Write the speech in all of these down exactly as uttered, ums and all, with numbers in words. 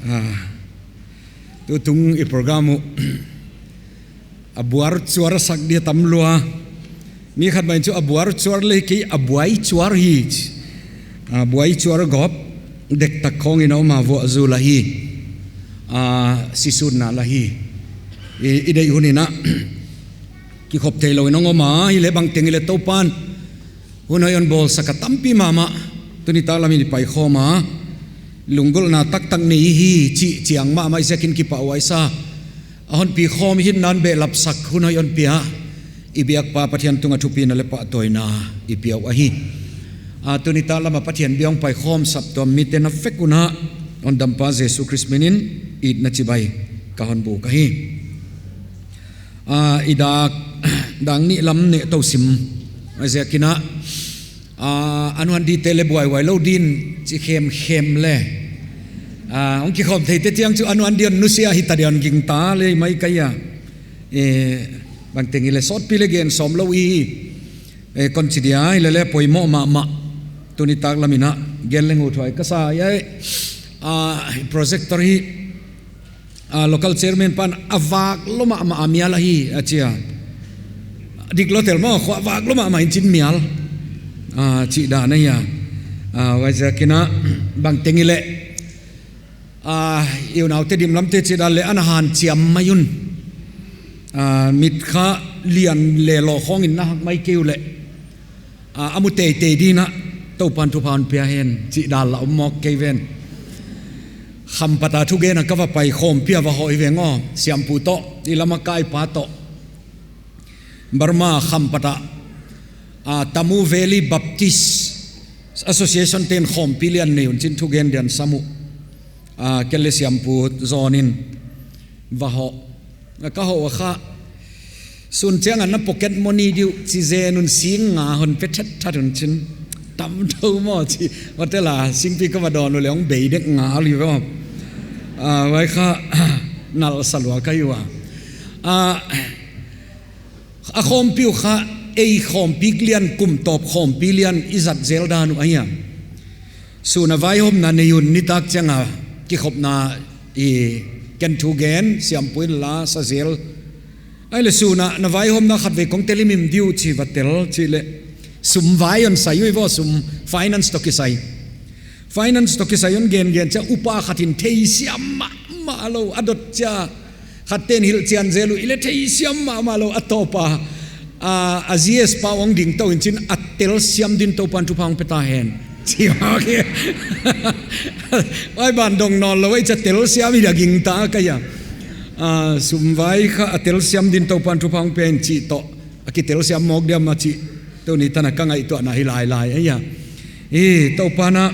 Ah, tutung i program uh a buar chuar a sak dia tam lua. Mi khat mai chu a buar chuar le kei a buai chuar hi. A buai chuar gop dektak khong in a om a, vuah zu la hi. A, sisutna la hi. I, i deih hun in a kikhop theilou in a om a, hileh bangteng hileh Toupan hun hoih hon bawlsak a tampi mahmah tuni tak lam in i paikhawm a, lunggulhna taktak nei hi chih chiang mahmah i ziakin kipahhuai sa. A hon pi khawm hi nan behlapsak hun hoih hon pia, i biakpa Pathian tungah thupina leh pahtawina i pia uh ahi. A, tuni tak lam a Pathian biak hong paikhawm saptuam mite na vek un a, hondampa Jesu Khrist min in itna chibai ka hon buk ahi. A, i dak, dak nih lam neh tou sim a ziakin a, a, a nuan dite leh buaihuai lou din chi khemkhem leh, a, hong kikhawm theite chiang chu a nuan di hon nusia hita dia hon gingta leh mai ka hi a. E, bangteng hileh sawtpi leh gen sawm lou i, e, kon chi dia hileh leh poimoh mahmah tuni tak lam in a gen leng uthuai ka sa hi. A, projector hi, a, local chairman pan a vak lou mahmah a mial ahi a chi a. Dik lou tel maw, khua vak lou mahmah in chin mial, a, chih dan ahi a. A, huai ziakin a bangteng hileh, a, i unaute dim lamte chih dan leh ana hanciam mai un. A, mit kha lian leh lou khong in na hak mai kei uleh, a, a mu teitei din a Toupan thupha hon pia hen chih dan la om mawk kei ven. Khampat a thugen a ka va paikhawm pia va hoih veng aw, siampu toh, i lam a kaipa toh. Burma Khampat a, a, Tamu Valley Baptist Association te'n khawmpi lian nei un chin thugen dia hon sam uh. A, kei leh siampu zon in va hoh. A, ka hoh a kha, sun chiang a na pocket money di uh chi zen un sing nga hon pe thatthat un chin. Tam thou maw chi, hotel a singpi ka va dawn uleh hong bei dek nga li ve. A, huai kha nalh sa lua ka hi ua. A, a khawmpi uh kha ei khawmpi lian, kum tawp khawmpi lian i zat zel dan uh ahi a. Sun a vaihawmna nei un nitak chiang a kikhopna i ken thugen, siampu in la sa zel. Ahihleh sun a na vaihawmna khatvei kong tel himhim di uh chi va tel chih leh, sum vai hon sai uh ve, sum finance toh kisai. Finance toh kisai hon gengen chiang upa khat in theisiam mahmah lou a dot chiang, khat te'n hilhchian zel uh, i leh theisiam mahmah lou a tawp a, a, a G S pa hong ding tou in chin a telsiam din Toupan thupha hong pe ta hen. Chi mah ke. Huai ban dong nawn lou, huai chia telsiam hi dia gingta ka hi a. A, sum vai kha a telsiam din Toupan thupha hong pe hen chih toh. A kitelsiam mawk diam a chih tuni tan a ka ngaihtuahna hi lailai ahi a. I Toupan a,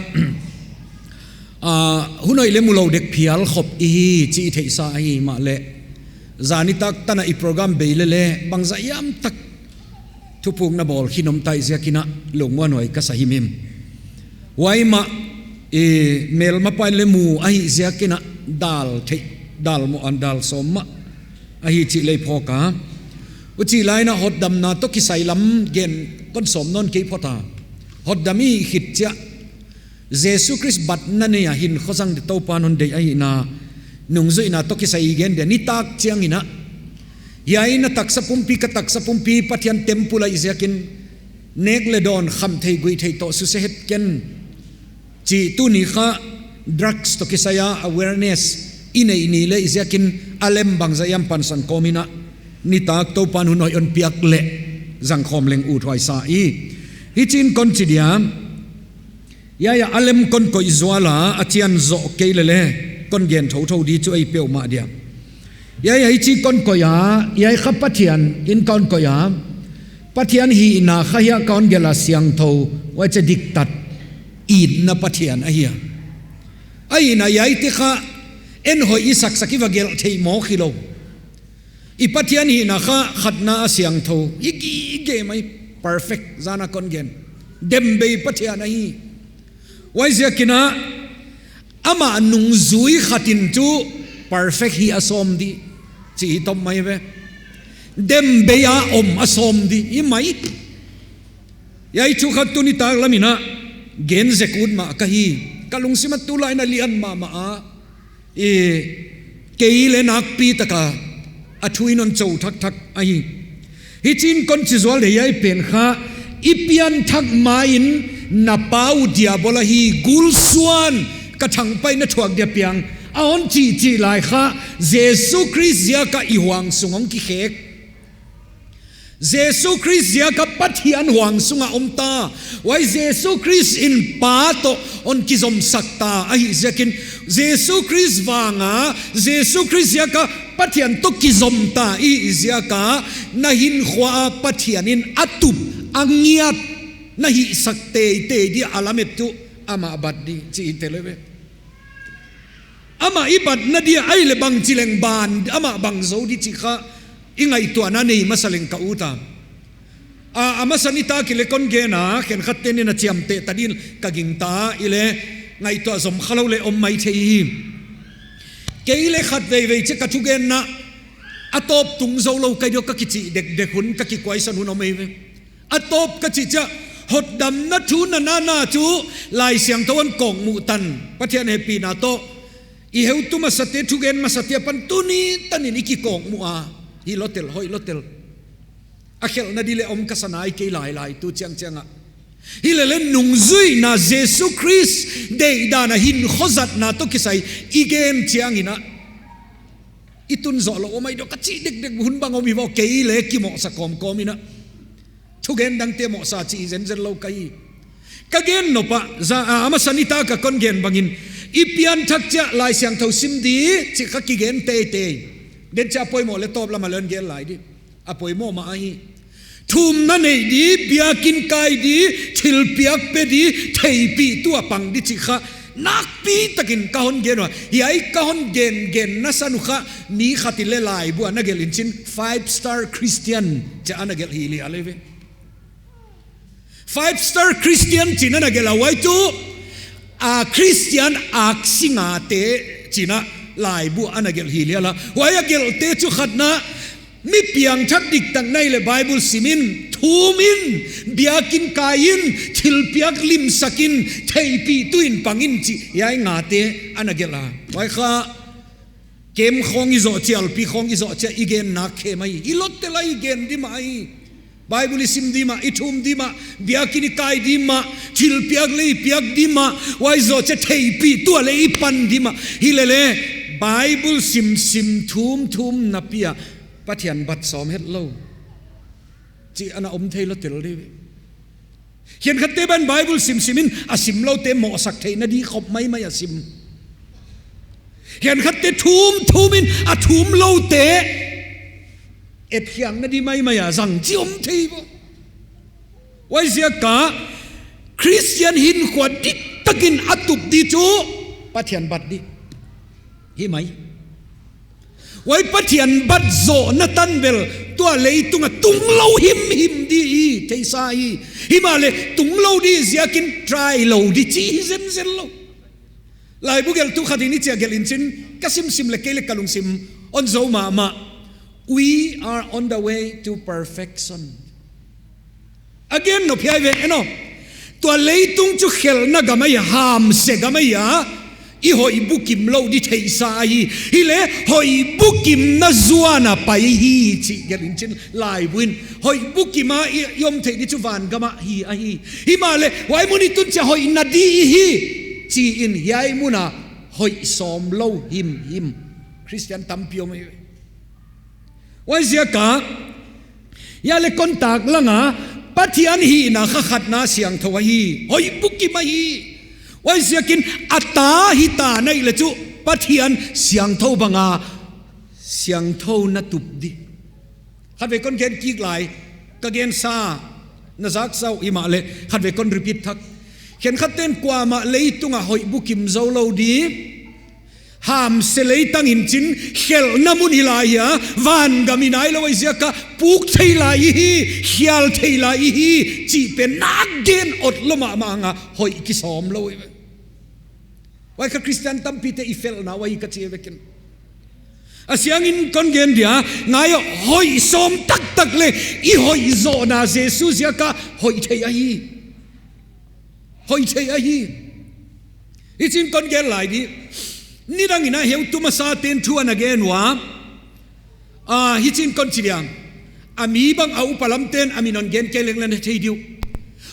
a, hun hoih leh mu lou dek phial khop i hi chih i theihsa ahi mahleh, zan nitak tan a i program bei leh leh bangzah hiam tak thupukna bawl khin om ta i ziakin a lungmuanhuai ka sa himhim. Huai mah, i, melma pai leh mu ahih ziakin a dal theih, dal moh an dal sawm mah ahi chih lei phawk a. Huchi lai in a hotdamna toh kisai lam gen kon sawm nawn kei phot a. Hotdam i hih khit chiang, Jesu Khrist batna nei a hinkhua zang di Toupan hon deih ahihna, nungzuihna toh kisai i gen dia nitak chiang in a. Hiai na taksa pumpi, ka taksa pumpi, Pathian temple ahi ziakin, nek leh dawn, khamtheih guihtheih toh suse het ken. Chih tuni kha drugs toh kisai a awareness i neih ni leh i ziakin a lem bangzah hiam pansan kawm in a. Nitak Toupan hun hoih hon piak leh zangkhawm leng uthuai sa i. Hichi'n kon chi dia. Hiai a lem kon koih zual a, a chian zoh kei leh leh kon gen thouthou di chu ei peuhmah dia. Hiai, hiai chi kon koih a, hiai kha Pathian in kon koih a. Pathian hihna kha hiai kon gelh a siangthou, huai chia diktat, itna Pathian ahi a. Ahihna hiaite kha en hoih i saksak i va gelh theih mawk hilou. I Pathian hihna kha khatna a siangthou, i gige mai, perfect, zan a kon gen. Dembei Pathian ahi. Huai ziakin a, amah nungzui khat in chu perfect hi a sawm di, chih hi tawp mai ve. Dembei a om a sawm di, hi mai. Hiai thu kha tuni tak lam in a, gen zek ut mah ka hi. Ka lungsim a tulai in a lian mahmah a. I, kei leng nakpi taka a thu in hon chou thakthak ahi. Hichiin kon chi zual deuh ahi pen kha, i pianthak main na pa uh Diabol ahi, gul suan, ka thangpaihna thuak dia piang, a hon chih chih lai kha, Jesu Khrist ziaka i huang sung hong kikhek. Jesu Khrist ziaka Pathian huang sunga om ta. Huai Jesu Khrist in Pa toh hon kizomsak ta ahi ziakin, Jesu Khrist vanga, Jesu Khrist ziaka Pathian toh kizom ta i ziaka, na hinkhua ah Pathian in a tup, a ngiat, na hihsak teitei dia a lamet tuh amah bat di chih i tel ve. Amah i batna dia ahi leh bangchi leng ban, amah bang zou di chih kha i ngaihtuahna nei masa leng ka ut a. A, a masa nitak i leh kon gen a, khenkhat te'n a chiamteh ta din ka gingta, i leh ngaihtuah zom khalou leh om maithei hi. Kei leng khatveivei chiah ka thugenna a tawp tung zoulou ka hi diam ka kichih dekdek hun, ka kikuaisan hun om ei ve. A tawp ka chih chiah, hotdamna thu nana na chu Laisiangthou hon kawkmuh tan, Pathian hehpihna toh, i heutu masate, thugen masate apan tuni tanin i kikawkmuh a, hilou tel, hoihlou tel. A khelhna di leng om ka sa nai kei lailai tu chiangchiang ah. Hileleng nungzuihna Jesu Khrist deihdan a hinkhua zatna toh kisai i gen chiangin a, i tun zoh lou om ei diam ka chih dekdek hun bang om hi vo, kei leng kimohsa kawmkawm in a. Thugen dangte mohsa chih zenzen lou ka hi. Ka gen nop a, za, a, a masa nitak a kon gen bangin, i pianthak chiah Laisiangthou sim di chih kha kigen teitei. Den chiah poimoh leh tawp lam a leng gen lai di. A poimoh mah ahi. Thumna nei di, biakin kai di, thilpiak pe di, theihpihtu a pang di chih kha nakpi takin ka hon gen ua. Hiai ka hon gen, genna san uh kha, mi khat in leng laibu a na gelh in chin, five star Christian chia ana gelh hi lel ve. Five star Christian chi'n ana gelh a, huai tuh, a, Christian aksi ngate chi'n a laibu ana gelh hi lel a. Huai a gelhte chu khatna, mi piangthak diktak na hih leh Bible sim in, thum in, biakin kai in, thilpiak limsak in, theihpihtu in pang in chih, hiai ngate ana gelh a. Huai kha, kem khawng i zoh chiah, pi khawng i zoh chiah, i gen nak khe mai. I lot tel a i gen di mah hi. Bible i sim di mah, i thum di mah, biakin i kai di mah, thilpiak leng i piak di mah, huai zoh chiah theihpihtu a leng i pan di mah. Hileleng, Bible simsim thum thum napi a, Pathian bat sawm hetlou chih ana om theilou tel di. Khenkhatte bang Bible simsim in a simloute mohsak theihna di khop maimai a sim. Khenkhatte thum thum in a thumloute etkhiakna di maimai a zang chih om thei vo. Huaiziak a Christian hinkhua diktakin a tup di chu Pathian bat di hi mai. Huai Pathian bat zohna tan bel tua leitung a tunglou himhim di hi, theisa hi. Himahleh tunglou di ziakin try lou di chih hi zenzen lou. Laibu gelhtu khat in hichia gelh in chin, ka simsim leh kei leng ka lungsim hon zou mahmah. We are on the way to perfection. A gen nop hiai ve, en aw. Tua leitung chu khelhna gam ahi a, hamse gam ahi a, i hoih bukim lou di theisa ahi. Hileh hoih bukimna zuan a pai hi chih gelh in chin laibu in. Hoih bukim a i, i om theih di chu van gam ah hi ahi. Himahleh, huai mun i tun chiah hoihna di i hi chi in hiai mun a hoih sawmlou himhim Christian tampi om hi. Huaiziak a, hiai leng kon taklang a, Pathian hihna kha khatna siangthou ahi, hoih bukim ahi. Huaiziakin a ta hita na hih leh chu Pathian siangthou bang a siangthou na tup di. Khatvei kon gen kik lai, ka gensa na zaksa uh himahleh, khatvei kon repeat thak. Khenkhatte'n kuamah leitung a hoih bukim zoulou di, hamse leitang in chin, khelhna mun hi lai a, van gam i nailou ahi ziak a, puk thei lai i hi, khial thei lai i hi chih pen nak gen otlou mahmah a, hoih kisawmlou hi. Huai kha Christian tampite i felna uh ahi ka chi ve ken. A siangin kon gen dia, ngai aw, hoih sawm taktak leh i hoih zohna Jesu ziak a hoih thei ahi. Hoih thei ahi. Hichiin kon gen lai di. Nidang in a heutu masate'n thu ana gen ua, ah, hichi'n kon chi diam. A mi bang a upa lamte'n a min hon gen kei leng leng na thei diu.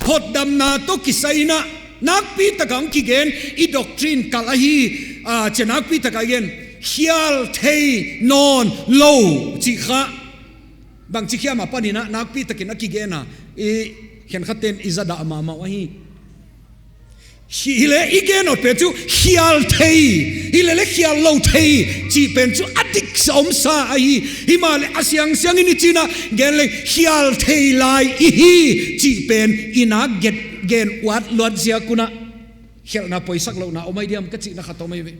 Hotdamna toh kisai in a nakpi taka hong kigen i doctrine kal ahi, ah, chia nakpi taka gen. Khial thei nawn lou chih kha. Bangchi hiam apan in a nakpi takin a kigen a, i khenkhatte'n i zadah mahmah uh ahi. Hi, hileh i gen ut pen chu khial thei, hileleh khial lou thei chih pen chu a dik sa om sa ahi. Himahleh a siangsiang in i chih in a gen leng khial thei lai i hi chih pen i nak gen, gen uat luat ziak un a khelhna poisak louhna om ahi diam ka chihna khat om ahi ve.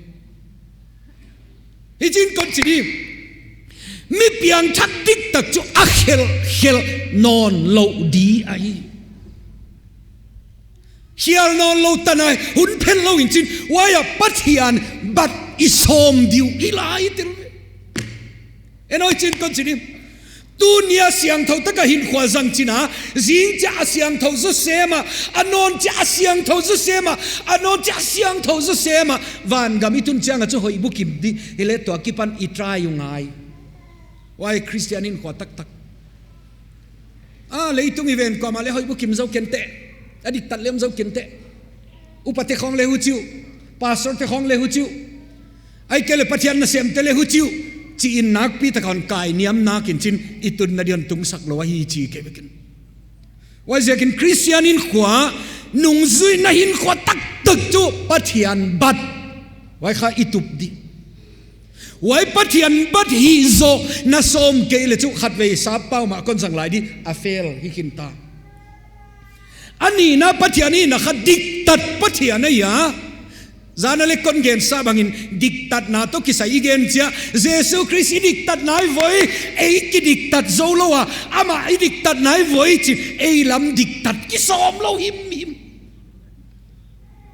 Hichi'n kon chi di. Mi piangthak diktak chu a khel, khel nawn lou di ahi. Khial nawn lou tan a hun phelh lou in chin, huai a Pathian bat i sawm diu i lai tel ve. En aw, hichi'n kon chi di. Tuni a siangthou taka hinkhua zang chin a, zing chiah a siangthou zaw sem a, a nawn chiah a siangthou zaw sem a, a nawn chiah a siangthou zaw sem a, vangam i tun chiang a chu hoih bukim di, hileh tua kipan i try uh ngai. Huai Christian hinkhua taktak. Ah, leitung event kuamah leh hoih bukim zou kei inteh. A diktat lem zou kei inteh. Upate khong leh huchi uh. Pastorte khong leh huchi uh. Ahihkeileh Pathian nasemte leh huchi uh. Chi in nakpi taka hon kai niam nak in chin i tunna di hon tungsak lou ahi chi kei bek in. Huaiziakin Christian hinkhua, nungzuihna hinkhua taktak chu Pathian bat. Huai kha i tup di. Huai Pathian bat hih zoh na sawm kei leh chu khatvei sappau mah kon zang lai di a fail hi khin ta. A nihna Pathian in a kha diktat Pathian ahi a. Zan a leh kon gen sa bangin diktatna toh kisai i gen chiah. Jesu Khrist i diktatna ahi voi, ei kidiktat zou lou a. Amah i diktatna ahi voi chin, ei lam diktat kisawm lou himhim.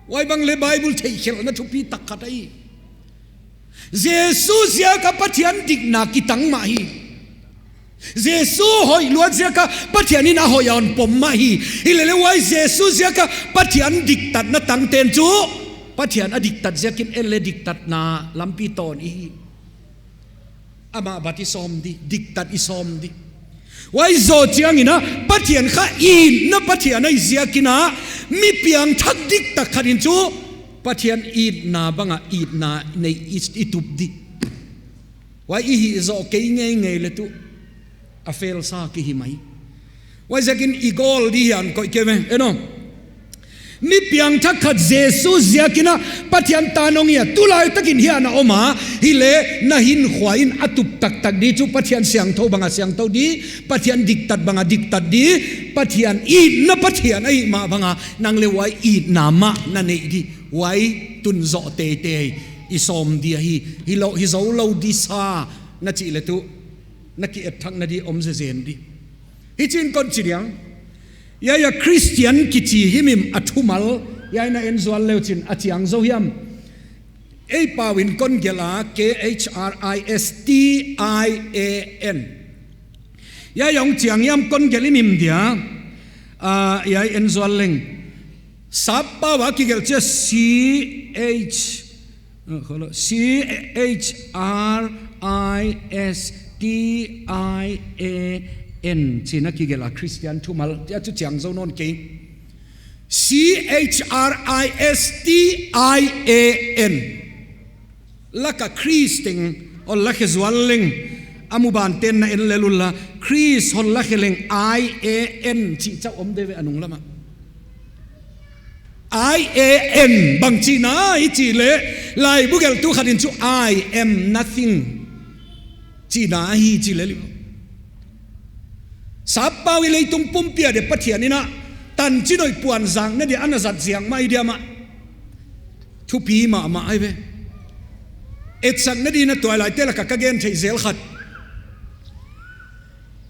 Huai bang leh Bible theikhelhna thupi tak khat ahi. Jesu ziak a Pathian dikna kitang mah hi. Jesu hoih luat ziak a Pathian in a hoih a hon pom mah hi. Hileleh huai Jesu ziak a Pathian diktatna tangte'n chu Pathian a diktat ziakin en leh diktatna lampi tawn i hi. Amah bat i sawm di, diktat i sawm di. Huai zoh chiang in a, Pathian kha itna Pathian ahi ziak in a, mi piangthak diktak khat in chu Pathian itna bang a itna nei i, i tup di. Huai i hih zoh kei ngeingei leh tu a fail sa ki hi mai. Huaiziakin i goal di hiai koih kei ve, en aw. Mi piangthak khat Jesu ziak in a Pathian tan hong hi a, tulai takin hiai ah na om a, hileh na hinkhua in a tup taktak di chu Pathian siangthou bang a siangthou di, Pathian diktat bang a diktat di, Pathian itna Pathian ahih mah bang a nang leh huai itna mah na neih di. Huai tun zoh teitei i sawm di ahi. Hilou, hi zou lou di sa na chih leh tu na ki etthakna di om zezen di. Hichi'n kon chi diam. Hiai a Christian kichi himhim a thumal, hiai na en zual leu chin a chiang zou hiam. Ei pau in kon gelh a, K H R I S T I A N. Hiai a hong chiang hiam kon gelh himhim dia. Ah, hiai en zual leng. Sappau a kigelh chiah C H, uh, kholo, C H R I S T I A N. Chih in a kigelh a Christian thumal. Hiai chu chiang zou nawn kei. C H R I S T I A N. Laka Christ teng hon lakhe zual leng, a mubante'n na en lel un la, Christ hon lakhe leng I A N chih chauh om de ve a nunglam ah. I A N bang chihna ahi chih leh, laibu gelhtu khat in chu I am nothing chihna ahi chi lel uh. Sappau i leitung pumpi a dia Pathian in a tanchin hoih puanzakna dia ana zat ziak mah ahi diam ah. Thupi mahmah ahi ve. Etsakna di'n a tuailaite laka ka gen theih zel khat.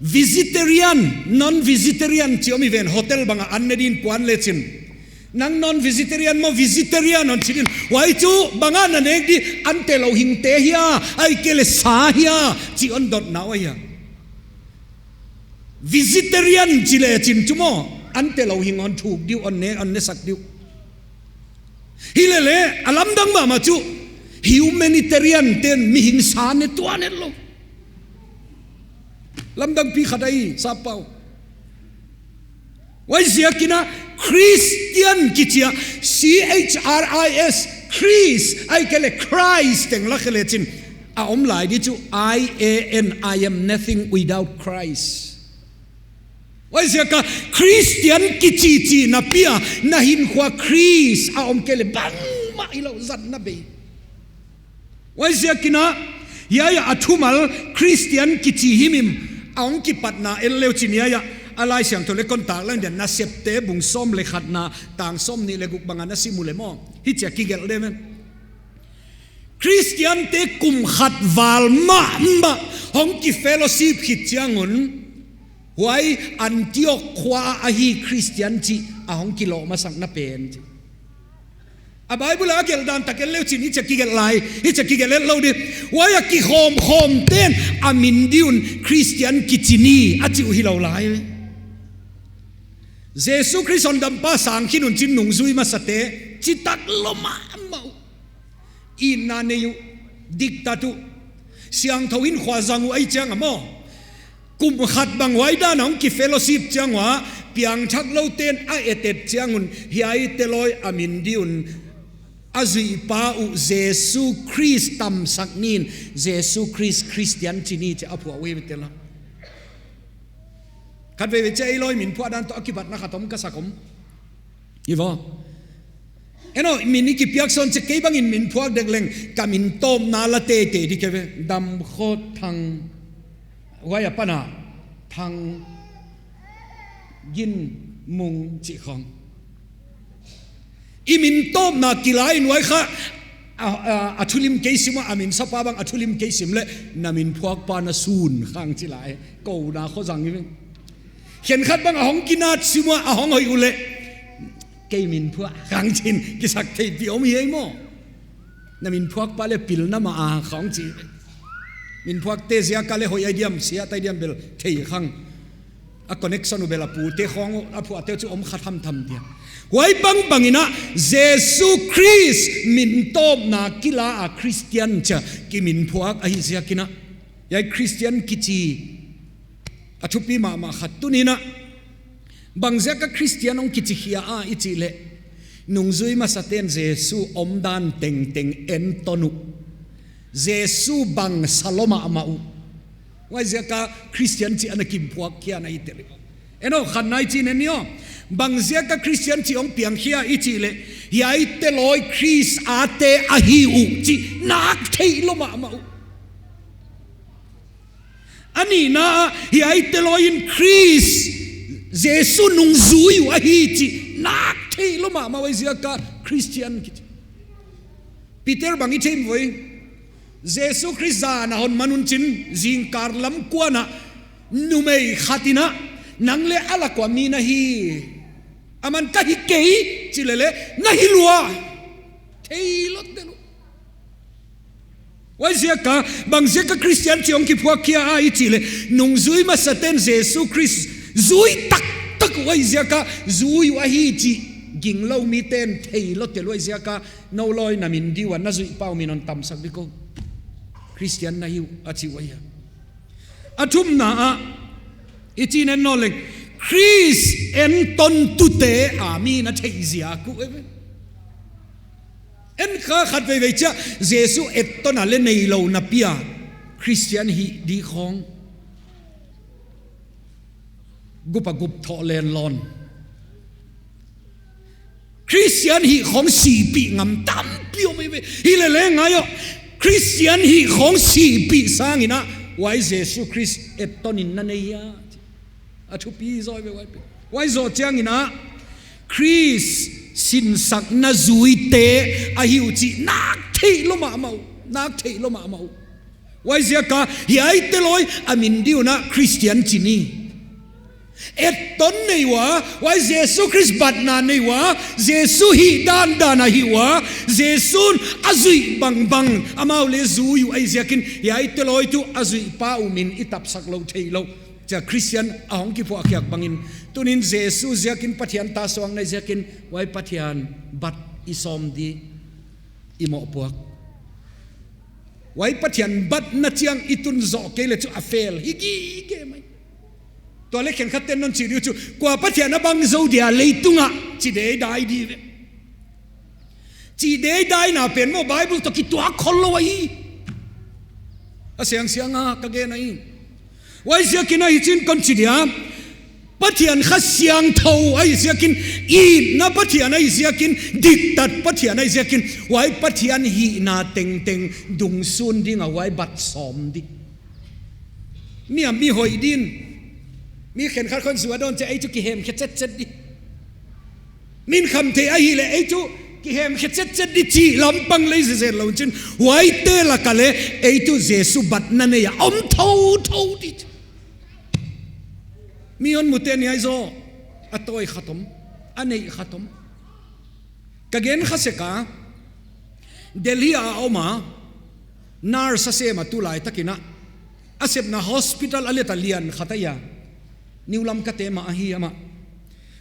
Vegetarian, non-vegetarian chih om i ven, hotel bang a an ne di'n puan leh chin. Nang non-vegetarian maw, vegetarian hon chi di'n. Huai chu bang a na nek di, ante louhingte hia, ahihkeileh sa hia, chih hon dotna uh ahi a. Vegetarian chi leh chin chu maw, ante louhing hon thuk di uh, hon ne, hon nesak di uh. Hileleh, a lamdang mahmah chu, Humanitarian ten mihing sa ne tuan et lou. Lamdang pi khat ahi, sap pau. Huaiziakin a Christian kichi a, C H R I S, Chris, ahihkeileh Christ teng la khe lechin a om lai di chu, I A N, I am nothing without Christ. Huaiziak a Christian kichi chihna pi a na hinkhua Christ a om kei leh bangmah hilou, zat na bei. Huaiziakin a, hiai a thumal Christian kichi himhim a hong kipatna en leu chin hiai a, a Laisiangthou leh kon tak leng dia, Nasepte bung sawm leh khatna, tang sawmnih leh guk bang a na sim uleh maw, hichi a kigelh deuh ve. Christian te kum khat val mahmah hong ki fellowship khit chiang un, huai Antioch khua a ahi Christian chih a hong kiloh masakna pen chi. A Bible a gelh dan tak en leu chin hichi a kigelh lai, hichi a kigelh lou di. Huai a kikhawmkhawm ten a min di un Christian kichi ni a chi uh hilou lai. Jesu Khrist hondampa sang khin un chin nungzui masate, chi tak lou mahmah uh. Itna nei uh, diktat uh, siangthou hinkhua zang uh ahih chiang a maw, kum khat bang huai dan a hong ki fellowship chiang ua, piangthak lou ten a et et chiang un, hiaite loi a min di un, a zuihpa uh Jesu Khrist tamsak ni in, Jesu Khrist Christian chi ni chi a phuah uh eive tel a. Khatveivei chia ei loi min phuah dan toh a kibatna khat om ka sak om. Hi vo. Eno, min i kipiak sawn chia kei bangin min phuak dek leng, ka min tawpna la teitei di ke ve. Damkho Thang, huai a pan a, Thang Gin Mung chih khong. I min tawpna kila in huai kha, a, a, a thulim kei sim ua, a min sapa bang a thulim kei sim leh, na min phuakpa na sun khang chi lai, kouna kho zang i ve. Khenkhat bang a hong kinat sim ua, a hong hoih uleh, kei min phuak khang chin, kisak thei pi om hi ei maw. Na min phuakpa leh pilna mah a khong chi. Min phuakte ziak a leh hoih ai diam, sia tai diam bel thei khang. A connection uh bel a pute khong uh, a phuahte uh chu om kha thamtham dia. Huai bangbang in a Jesu Khrist min tawpna kila a Christian chia ki min phuak ahih ziakin a. Hiai Christian kichi a thupi mahmah khat tuni'n a. Bangziak a Christian hong kichi khia a i chih leh, nungzui masate'n Jesu omdan tengteng enton uh. Jesu bang sa lou mahmah uh. Huaiziak a Christian chih ana ki phuak khia na i tel. Eno, khatna i chih en ni aw. Bangziak a Christian chih hong piang khia i chih leh, hiaite loi Khrist a te ahi uh chih nak theih lou mahmah uh. A nihna ah, hiaite loi in Khrist, Jesu nungzui uh ahi chih nak theih lou mahmah uh, huaiziak a Christian kichi. Peter bang i thei mai. Jesu Khrist zan a hon man un chin, zingkal lam kuan a numei khat in a, nang leh a lak ua mi na hi. Aman ka hi kei, chi leh leh, na hi lua. Theih lou tel uh. Huaiziak a, bangziak a Christian chih hong ki phuak khia a i chih leh, nungzui masate'n Jesu Khrist zui taktak uh, huaiziak a zui uh ahi chih ginglou mite'n theih lou tel uh, huaiziak a nou loi na min di ua na zuihpa uh min hon tamsak di ko. Christian na hi uh a chi uh ahi a. A thumna ah, i chih en nawn leng, Khrist entontute a mi na theih ziak uh eive. En kha khatveivei chia, Jesu ettona leh neilouhna pi a Christian hih di khong. Gup a gup thoh len lou. Christian hih khong sihpih ngam tampi om eive. Hileh leng ngai aw. Christian hih khong sihpih sangin a, huai Jesu Khrist etton in na nei a. A thupi zaw eive huai pi. Huai zoh chiangin a, Khrist sinsakna zuite ahi uh chih nak theih lou mahmah uh. Nak theih lou mahmah uh. Huaiziak a, hiaite loi a min di un a Christian chi ni. Etton nei ua, huai Jesu Khrist batna nei ua, Jesu hihdan dan a hih ua, Jesu'n a zuih bangbang, amau leh zui uh ahih ziakin, hiaite loi tuh a zuihpa uh min i tapsak lou theih lou. Chia Christian a hong ki phuah khiak bangin, tuni'n Jesu ziakin Pathian ta suang na hih ziakin, huai Pathian bat i sawm di, i mohpuak. Huai Pathian batna chiang i tun zoh kei leh chu a fail hi gige mai. Tua leh khenkhat ten non chi di uh chu, kua Pathian a bang zou dia leitungah, chi deidai di ve. Chi deidaina pen maw Bible toh kituak khollou ahi. A siangsiang a ka gen ahi. Huaiziakin ahi chi'n kon chi dia, Pathian kha siangthou ahi ziakin, itna Pathian ahi ziakin, diktat Pathian ahi ziakin, huai Pathian hihna tengteng dungsun ding a huai bat sawm di. Mi a mi hoih din. Mi khenkhat khawng zuau dawn chiah ei chu kihem khe chetchet di. Min kham thei ahihleh ei chu kihem khe chetchet di chih lampang lei zezen lou chi'n. Huaite lak ah leh ei chu Jesu batna nei a om thouthou di. Mi hon mute ni ai zaw, a tawi khat om, a neih khat om. Ka gen kha sek a, Delhi a om a, nurse a sem a tulai takin a, a sepna hospital a let a lian khat ahi a, New Lamka te mah ahi amah.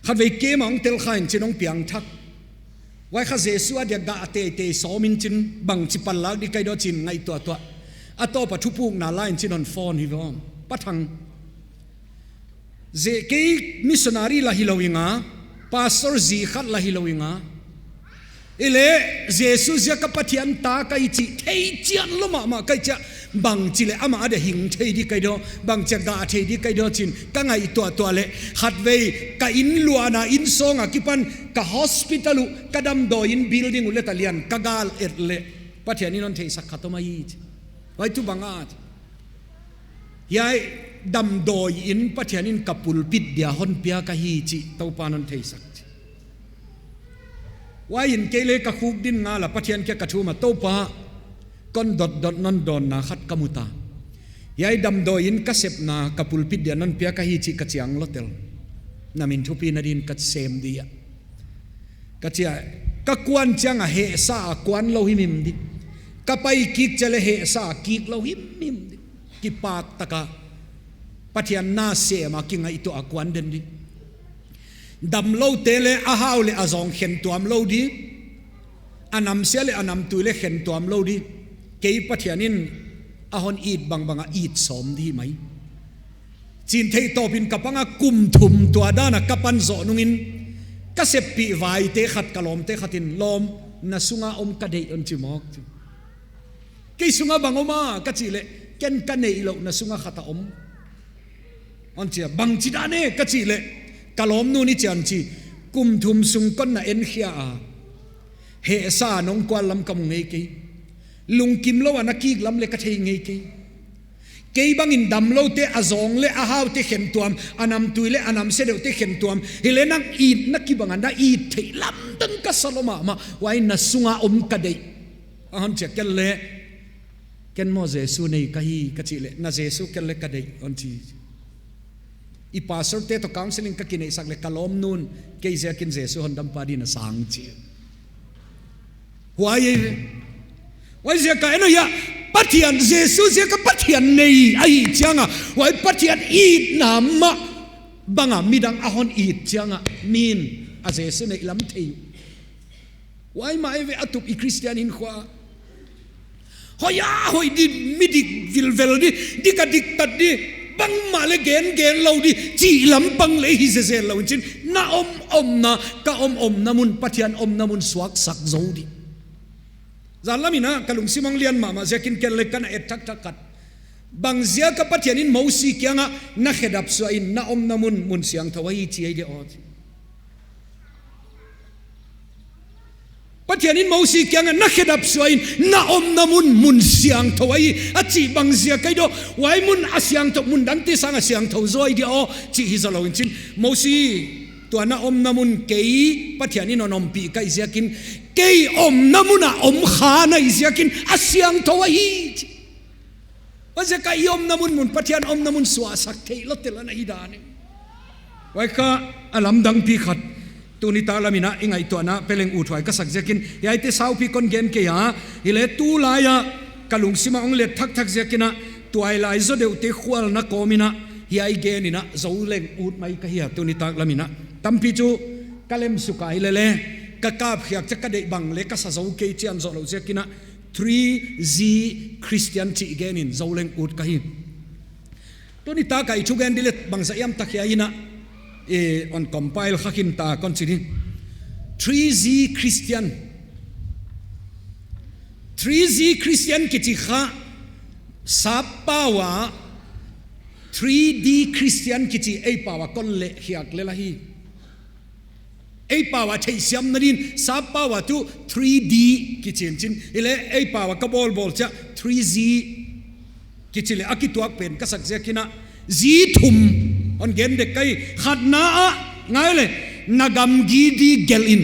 Khatvei kei mah hong tel kha in chi'n hong piangthak. Huai kha Jesu a dia gah a teitei sawm in chi'n bangchi panlak di kai diam chi'n ngaihtuahtuah. A tawp a thupukna la in chi'n hon phone hi ve om. Pa Thang. Zeh kei missionary la hilou ing a, pastor zi khat la hilou ing a. Hileh, Jesu ziak a Pathian ta ka hi chih thei chian lou mahmah ka hi chia, bangchi leh amah a dia hing thei di kai diam, bangchi a gah thei di kai diam chi'n, ka ngaihtuahtuah leh, khatvei, ka inn luahna inn sawng a kipan, ka hospital uh, ka damdawi inn building uh let a lian, ka gal et leh, Pathian in hon theisak khat om ahi chi. Huai tu bang a chi. Hiai damdawi inn Pathian in ka pulpit dia hon piak ahi chih Toupa'n hon theisak chi. Huai in kei leh ka khuk din ngal a Pathian kiang ka thum a Toupa kon dotdot non dawnna khat ka mu ta. Hiai damdawi inn ka sepna ka pulpit dia non piak ahi chih ka chiang lou tel. Na min thupina din ka sem di a. Ka chia, ka kuan chiang a hehsa a kuan lou himhim di. Ka pai kik chiang leh hehsa a kik lou himhim di. Kipak tak a Pathian na sem a kingaihtuah a kuan den di. Damloute leh a hau leh a zawng khentuam lou di. A namsia leh a namtui leh khentuam lou di. Kei Pathian in a hon it bangbang a it sawm di mai. Chi'n theihtawp in ka pang a kum thum tua dan a ka pan zoh nung in ka seppih vaite khat ka lawmte khat in lawm na sung a om ka deih hon chi mawk. Kei sung a bang om a ka chih leh ken ka neih louh na sung a khat a om. Hon chi a bangchi dan e ka chih leh ka lawmnu'n hichi'n chi kum thum sung kon na en khia a. Hehsa a nong kual lam ka mu ngei kei. Lungkim lou a na kik lam leh ka thei ngei kei. Kei bang in damloute a zawng leh a haute khentuam, a namtui leh a namsia deuhte khentuam. Hileh nang itna kibang a na it theih lamdang ka sa lou mahmah, huai na sung a om ka deih. A hon chi a ken leh, ken maw Jesu nei ka hi ka chih leh, na Jesu ken leh ka deih hon chi. I pastor te toh counseling ka kineihsak leh ka lawmnu'n, kei ziakin Jesu Hondampa din a sang chi. Huai e. Huaiziak a en ahi a, Pathian Jesu ziak a Pathian nei ahi chiang a, huai Pathian itna mah bang a midang a hon it chiang a, mi'n a Jesu neih lam thei. Huai mah e ve a tup i Christian hinkhua. Hoih a hoih di, mi dik vilvel di, dik a diktat di, bangmah leh gengen lou di, chih lampang leh hi zezen lou chi'n, na om omna, ka om omna mun, Pathian omna mun suaksak zou di. Zan lam in a, ka lungsim hong lian mahmah ziakin ken leh ka na et thakthak khat. Bang ziak a Pathian in Mosi kiang a, na khedap suah in, na omna mun, mun siangthou ahi chi ai dia aw. Pathian in Mosi kiang a na khedap suah in, na omna mun, mun siangthou ahi, a chih bang ziak ai dia, huai mun a siangthou, mun dangte sang a siangthou zaw ai dia aw, chih hi zaw lou in chi'n, Mosi, tua na omna mun kei, Pathian in hon ompih ka hi ziakin, kei omna mun a om kha na hi ziakin, a siangthou ahi, chi. Huaiziak a i omna mun mun, Pathian omna mun suaksak theih lou tel a na hi dan e. Huai kha a lamdang pi khat. Tuni tak lam in a i ngaihtuahna peleng uthuai ka sak ziakin, hiaite saupi kon gen kei a. Hileh tulai a ka lungsim a hong let thakthak ziakin a, tuailai zaw deuhte khualna kawm in a, hiai gen in a zou leng ut mai ka hi a tuni tak lam in a. Tampi chu ka lem suk a hilele, ka kap khiak chiah ka deih bang leh ka sa zou kei chian zoh lou ziakin a, Three G Christian chih gen in zou leng ut ka hi. Tuni tak a i thugen di leh bangzah hiam tak hiai in a, eh, hon compile kha khin ta kon chi di. Three G Christian. Three G Christian kichi kha sap pau a three D Christian kichi ei pau a kon leh khiak lel ahi. Ei pau a theihsiamna din, sap pau a tuh three D kichi in chin. Hileh ei pau a ka bawlbawl chiah three G kichi leh a kituak pen ka sak ziak in a, Z thum hon gen dek ka hi. Khatna ah ngai leh, na gamgi di gelh in.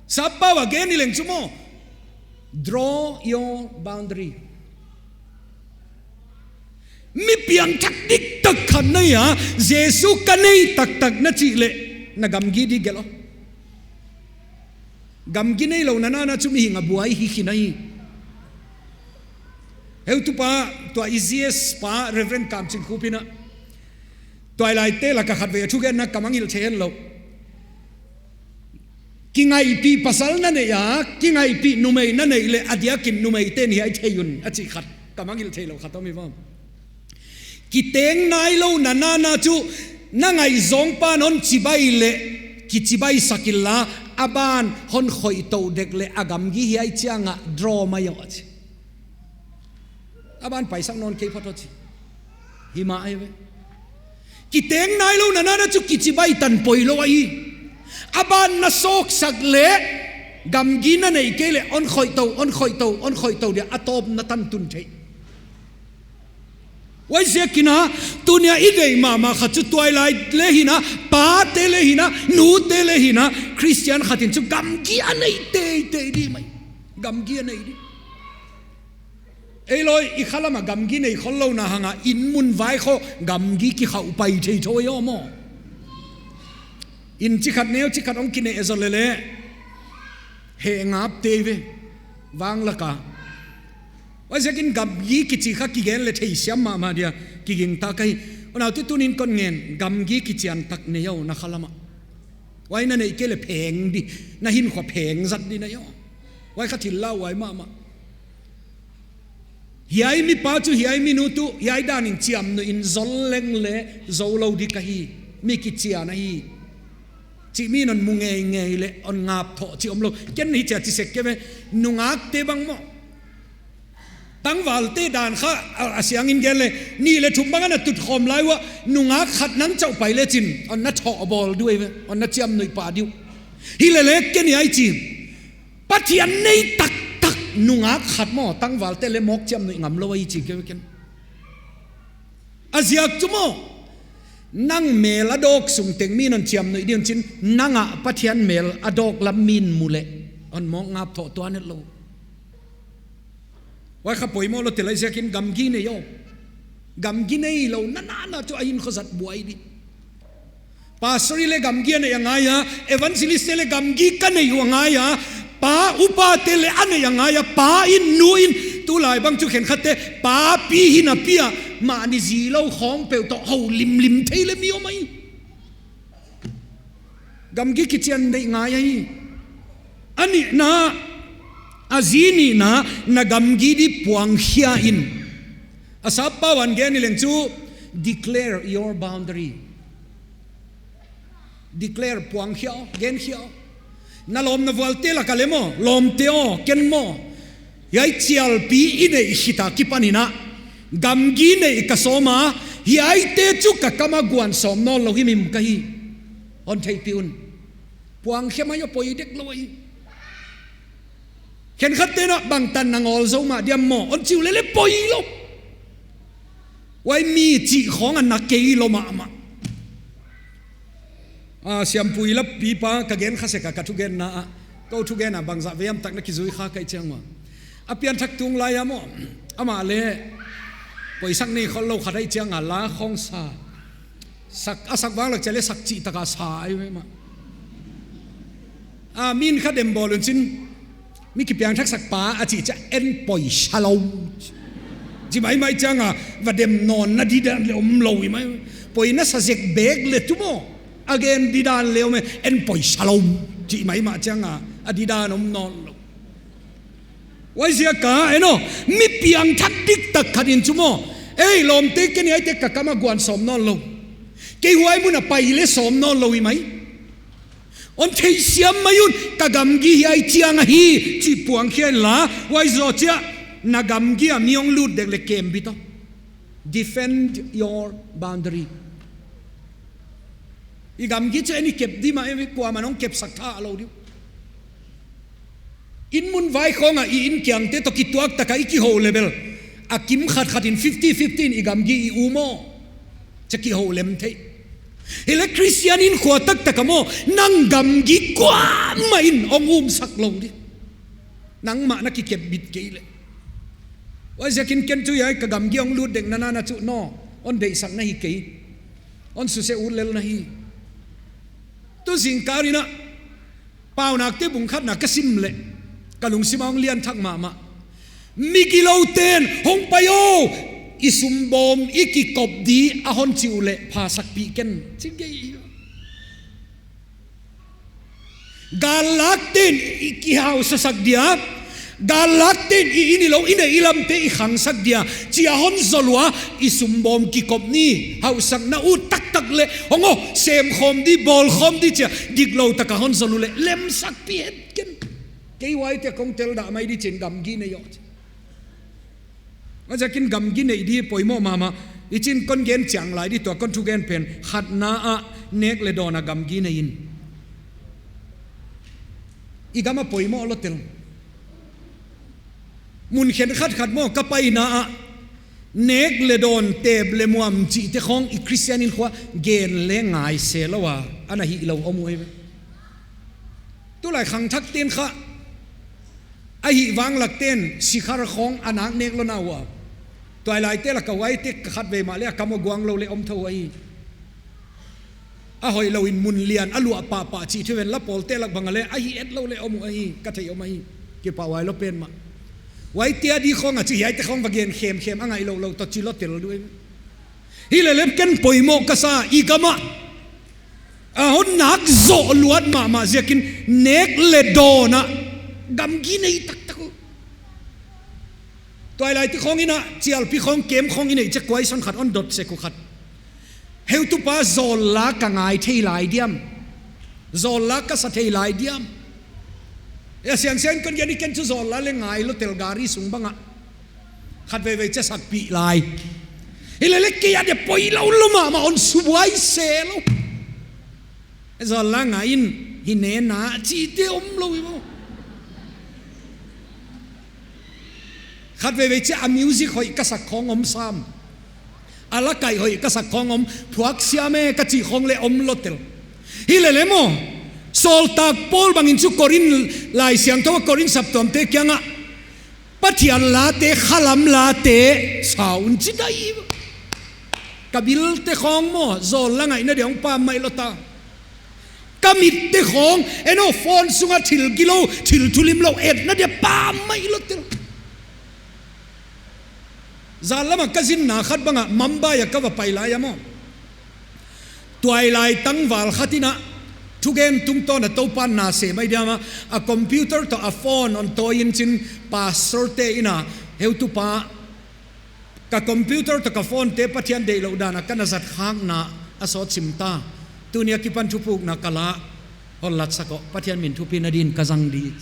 Sap pau a gen i leng chu maw, draw your boundary. Mi piangthak diktak khat na hia, Jesu ka nei taktak na chih leh, na gamgi di gelh aw. Gamgi neilou na nana chu mihing a buai hi khin ahi. Heutupa, tua i G S pa Reverend Kamchingkhup in a, tuailaite lak a khatvei a thugenna ka mangngilh thei henlou. Kingaihpih pasal na neih a, kingaihpih numei na neih leh a diakin numeite'n hiai thei un, a chih khat ka mangngilh theilou khat om hi vang. Kiteng nailou na nana chu, na ngaihzawng pa'n hon chibai leh kichibaisak inla, a ban hon khoih tou dek leh a gamgi hiai chiang a draw mai aw chi. A ban paisak nawn kei phot aw chi. Hi mah ahi ve. Kiteng nailou na nana chu kichibai tan poilou ahi. A ban na sawksak leh gamgi na neih kei leh hon khoih tou, hon khoih tou, hon khoih tou dia a tawpna tan tun thei. Huaiziakin a, tuni a i deih mahmah khat chu tuailai leh hi in a, pate leh hi in a, nute leh hi in a, Christian khat in chu gamgi a nei teitei di mai. Gamgi a nei di. Ei loi, i khalam a gamgi nei khollou na hang a, inn mun vai khawng gamgi kikhauh pai thei thou ei aw maw. Inn chi khat neu chi khat hong kinei e zaw leh leh, heh ngap tei ve, vang lak a. Huaiziakin gamgi kichi kha kigen leh theisiam mahmah dia, kiging ta ka hi. Unaute, tunin kon ngen, gamgi kichian tak nei aw na khalam a. Huai na neih kei leh pheng di, na hinkhua pheng zat di na hi aw. Huai kha thil lauhuai mahmah. Hiai mipa chu, hiai minu tuh, hiai dan in chiamnuih in zol leng leh zou lou di ka hi, mi kichian ahi, chih mi'n hon mu ngeingei leh hon ngap thoh chih omlou. Ken hichia chi sek ke ve, nungakte bang maw. Tangvalte dan kha, a, a siang in gen leh, nih leh thum bang ana tut khawm lai ua, nungak khat nang chauh pai leh chin, hon na thoh bawl di uh ve, hon na chiamnuih pah di uh. Hileh leh ken hiai chi, Pathian nei taktak nungak khat maw, tangvalte leh mawk chiamnuih ngamlou ahi chi kei ken. A ziak chu maw, nang mel a dawk sung teng mi'n hon chiamnuih di un chin, nang ah Pathian mel a dawk lam mi'n mu leh, hon mawk ngap thoh tuan het lou. Huai kha poimoh lou tel ahi ziakin gamgi nei aw. Gamgi neilou na nana chu a hinkhua zat buai di. Pastor leh gamgi a neih a ngai a, evangelist leh gamgi ka neih uh a ngai a, pa upate leh a neih a ngai a, pa in nu in, tulai bang chu khenkhatte, papi hi napi a, mahni zilou khawng peuh toh hou limlim thei leh mi om ahi. Gamgi kichian neih ngai ahi. A nihna, a zi nihna, na gamgi di puangkhia in. A sap pau a gen i leng chu, declare your boundary. Declare, puangkhia aw, genkhia aw. Na lawm na vualte lak a leh maw, lawmte aw, ken maw, hiai chialpi i neih khit a kipan in a, gamgi neih ka sawm a, hiaite chu ka kam a guan sawm nawnlou himhim ka hi. Hon theihpih un. Puangkhia mai aw, poi dek lou ahi. Khenkhatte'n a, bangtan na ngawl zou mah diam maw, hon chi uleh leh poilou. Huai mi chih khawng a na kei lou mahmah. A, Siampui Lapi pa ka gen kha sek a, ka thugenna ah, kou thugen a bangzah vei hiam tak na kizui kha ka hih chiang ua. A pianthak tung lai a maw, amah leh poisak nei khollou khat ahih chiang a la khawng sa. Sak, a sak vang lak chiah leh sak chih tak a sa ahi ve mah. A, mi'n kha dem bawl un chin, mi kipiangthaksak pa a chih chiah en poisa lou chi maimai chiang a, va dem nawnna didan leh omlou hi mai. Poi na sa zek bek leh tu maw, a gen didan leh om e, en poisa lou chi maimah chiang a, a didan om nawnlou. Huaiziak a, eno, mi piangthak diktak khat in chu maw, ei, lawmte, ken hiaite ka kam a guan sawm nawnlou. Kei huai mun a pai leh sawm nawnlou hi mai. Hon theisiam mai un, ka gamgi hiai chiang ahi chih puang khia inla, huai zoh chiah, na gamgi a mi hong lut dek leh kem bit aw. Defend your boundary. I gamgi chu ei kep di mah, ei kuamah hong kepsak tha lou di uh. Inn mun vai khawng a i inn kiangte toh kituak tak a i kihou leh bel, a kim khat khat in fifty fifty in i gamgi i um aw. Chia kihou lem thei. Hileh Christian inn khua taktak a maw, nang gamgi kuamah in hong umsak lou di. Nangmah na kikep bit kei leh. Huaiziakin ken chu hiai ka gamgi hong lut dek na na na chu no, hon deihsak na hi kei. Hon suse ut lel na hi. Tu zingkal in a, Paunakte bung khatna ka sim leh, ka lungsim a hong lian thak mahmah. Migiloute'n, hong pai aw, i sumbawm i kikop di a hon chi uleh phasakpih ken, chi gei. Gallakte'n i kihausasak dia, gallakte'n i inn i lou, i neih i lamte i khangsak dia, chia hon zol ua, i sumbawm kikop ni, hausakna ut taktak leh, hong aw, semkhawm di, bawlkhawm di chia, diklou tak a hon zol uleh, lemsakpih het ken. Kei huaite kong tel dah mai di chi'n gamgi nei aw. Huaiziakin gamgi nei di poimoh mahmah. I chin kon gen chiang lai di tua kon thugen pen. Khatna ah nek leh dawn a gamgi nei in. I gam a poimoh lou tel. Mun khenkhat khat maw ka paina ah. Nek leh dawn tep leh muam chihte khawng i Christian inn khua gen leh ngai se lou a. Ana hihlou om uh ei ve. Tulai khangthakte'n kha. Ahih vanglakte'n sikhar khawng a nak nek lou na ua. Tuailaite lak a huaite khatvei mah leh a kam a guang lou leh om thou ahi. A hoihlou in mun lian a luah pahpah chih thu ven la pawlte lak bang a leh a hi etlou leh om uh ahi, ka theih om ahi. Kipahhuai lou pen mah. Huaite a di khawng a chi hiaite khawng va gen khemkhem a ngaihlouh louh toh chi lou tel di uh. Hileleh ken poimoh ka sa i gam ah. A hon nak zoh luat mahmah ziakin nek leh dawn a gamgi nei taktak uh. Tuailaite khawng in a, chialpi khawng, kem khawng i neih chiah kuaison khat hon dot sek uh khat. Heutupa zawl la ka ngai thei lai diam. Zawl la ka sa thei lai diam. E siansian kon gen i ken chu zawl la leh ngai lou tel gari sung bang a. Khatveivei chiah sakpih lai. Hileleh kei a dia poilou lou mahmah hon subuai se lou. Zawl la ngai in hi ne na chihte om lou i maw. Khatveivei chiah a music hoih ka sak khawng om sam. A lakaih hoih ka sak khawng om, phuak siam e ka chih khawng leh om lou tel. Hileleh maw, sawltak Paul bangin chu Korin Laisiangthou a Korin saptuamte kiang ah. Pathian late, khalam late, sa un chi dai. Ka bilte khawng maw, zawl la ngaihna dia hong pam mai lou ta. Ka mitte khawng, eno phone sung a thil gilou, thil thulimlou, etna dia pam mai lou tel. Zan lam a ka zinna khat bang a Mumbai a ka va pai lai a maw. Tuailai tangval khat in a, thugen tungtawn a Toupan na sem ahi diam a, a computer toh a phone hon tawi in chin pastor te in a, heutupa, ka computer toh ka phone te Pathian deihlouh dan a ka na zat khakna a sawt sim ta. Tuni a kipan thupukna ka la hon latsak aw, Pathian min thupina din ka zang di.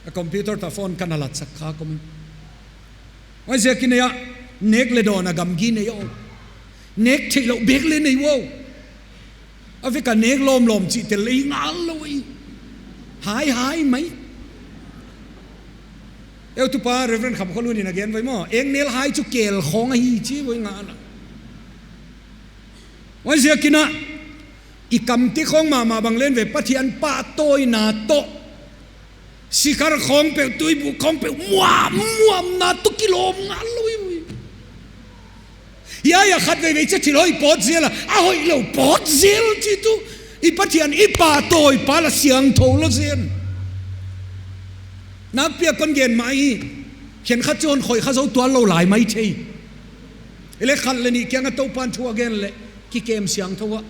A computer toh phone ka na latsak kha kum. Huaiziakin a, nek leh dawn a gamgi nei aw. Nek theihlouh bek leh nei uh. A vek a nek lawmlawm chih tel leh ngal lou i. Hai hai mai. Heutupa Reverend Khamkholun in a gen vai maw. Eng nel hai chu kel khawng ahi chi vai ngal a. Huaiziakin a, i kamte khawng mahmah bang leng ve Pathian pahtawina toh. Sikhar khawng peuh, tuibuk khawng peuh, muam, muamna toh kilawm ngal lou i. Hiai a khatveivei chiah thil hoih pawt zel a, a hoihlou pawt zel chi tu. I Pathian, i pahtawi pa la siangthou lou zen. Nakpi a kon gen mai. Khenkhat chu hon khoih kha zou tuan lou lai maithei. Hileh khat leh nih kiang a Toupan thu a gen leh kikem siangthou a.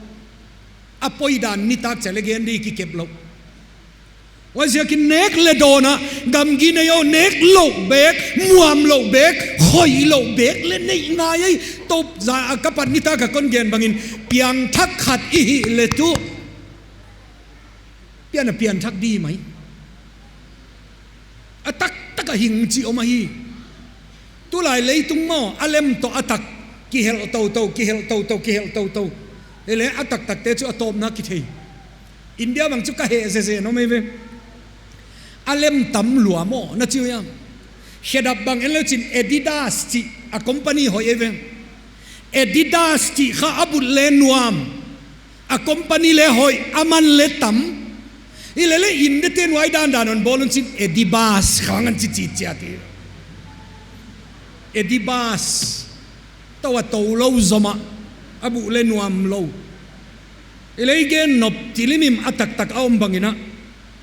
A poi dan nitak chiah leh gen di kikep lou. Huaiziakin nek leh dawn a gamgi nei aw, nek louh bek, muam louh bek, khoih louh bek leh neih ngai ei. Tou za a ka pat nitak a kon gen bangin, piangthak khat i hih leh tuh pian a pianthak di mai. A taktak a hing chih om ahi. Tulai leitung maw, a lem toh a tak kihelh toutou, kihelh toutou, kihelh toutou. Ei leh a taktakte chu a tawpna kithei. India bang chu ka heh zezen om ei ve. A lem tam lua maw, na chi uh hiam? Khedap bang en leuchin Adidas chih a company hoih ei ve. Adidas chih kha a but leh nuam, a company leh hoih, a man leh tam. Ei leh leh India te'n huai dandan hon bawl un chin Adibas khang an chi chi chiat hi. Adibas. Tou a tou lou zom a, a but leh nuam lou. Ei leh i gen nop ti limlim a taktak a om bangin a,